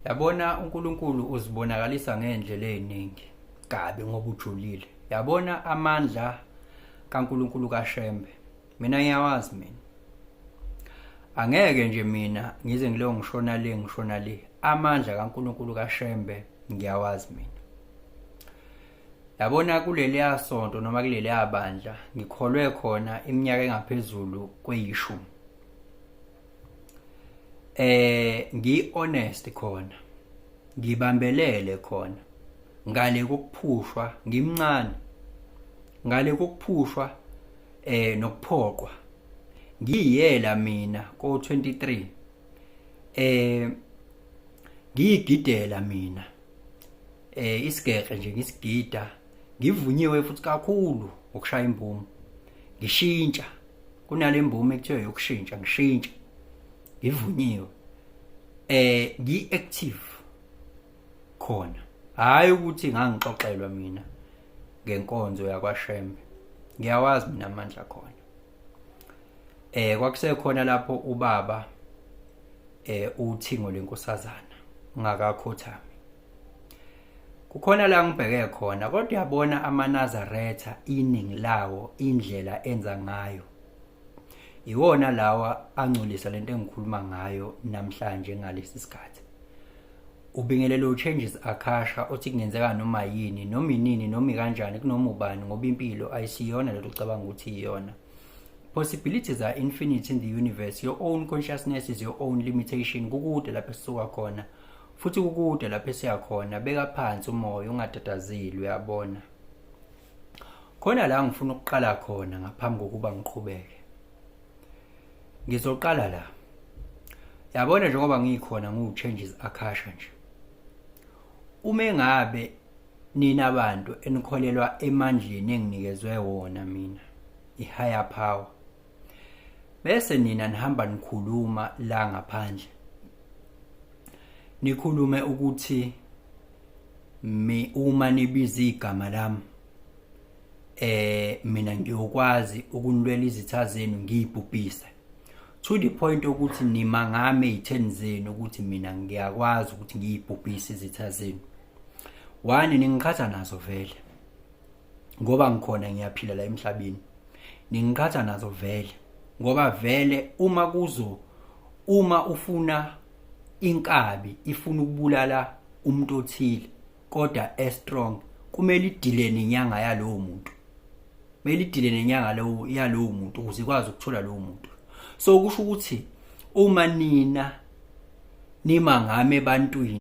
Yabona, uNkulunkulu uzibonakalisa ngendlela eziningi kabi ngoba ujulile. Yabona, amandla kaNkulunkulu kaShembe, mina ngiyawazi. Mina angeke nje mina ngize ngileyo ngishona le, ngishona le. Amandla kaNkulunkulu kaShembe ngiyawazi mina. Yabona, kuleliya sonto noma kuleliya bandla ngikholwe khona iminyaka engaphezulu kweyishumi, ngi honest khona, ngibambelele khona ngale kokuphushwa ngimncane, ngale kokuphushwa nokuphoqwa. Ngiyela mina ko 23 ngiyigidela mina isigeqe nje, ngisigida, ngivunyiwe futhi kakhulu ngokushaya imbumo, ngishintsha kunale mbumo ekuthiwa yokushintsha, ngishintsha, ngivunyiwe, ngi-active khona. Hayi ukuthi ngangixoxelwa mina ngenkonzo yakwaShembe, ngiyawazi mina amandla khona. Kwakusekhona lapho ubaba uThingo leNkosazana ngakakhothami, kukhona la ngibheke khona. Kodwa uyabona, amaNazaretha iningi lawo, indlela enza ngayo iwona lawa angcolisa lento engikhuluma ngayo namhlanje. Ngalesi sikhathi ubingelelo Changes Akasha othi kungenzeka noma yini, noma inini, noma kanjani, kunoma ubani, ngoba impilo ayisiyona lento ucabanga ukuthi iyona. Possibilities are infinite in the universe. Your own consciousness is your own limitation. Kukude lapho esisuka khona futhi kukude lapho esiya khona. Beka phansi umoya, ungatatazeli. Uyabona, khona la ngifuna ukuqala khona ngaphambi kokuba ngiqhubeke, ngizoqala la. Yabona, njengoba ngikhona ngiwu-Changes Akasha nje, uma engabe nina abantu enikholelwa emandleni enginikezwe wona mina, i-higher power, bese nina nihamba nikhuluma la ngaphandle, nikhulume ukuthi mi uma nibiza igama lami, mina ngiyokwazi ukunilwela izitha zenu, ngiyibhubhise, to the point ukuthi nimangame ezitheni zenu ukuthi mina ngiyakwazi ukuthi ngiyibhubhise izitha zenu. One, ningiqhatha nazo vele, ngoba ngikhona, ngiyaphila la emhlabeni. Ningiqhatha nazo vele, ngoba vele uma ufuna inkabi ifuna ukubulala umuntu othile kodwa e-strong, kumele idile nenyanga yalowo muntu, kumele idile nenyanga lowo yalowo muntu ukuze ikwazi ukuthola lowo muntu. So kusho ukuthi uma nina nima ngami ebantwini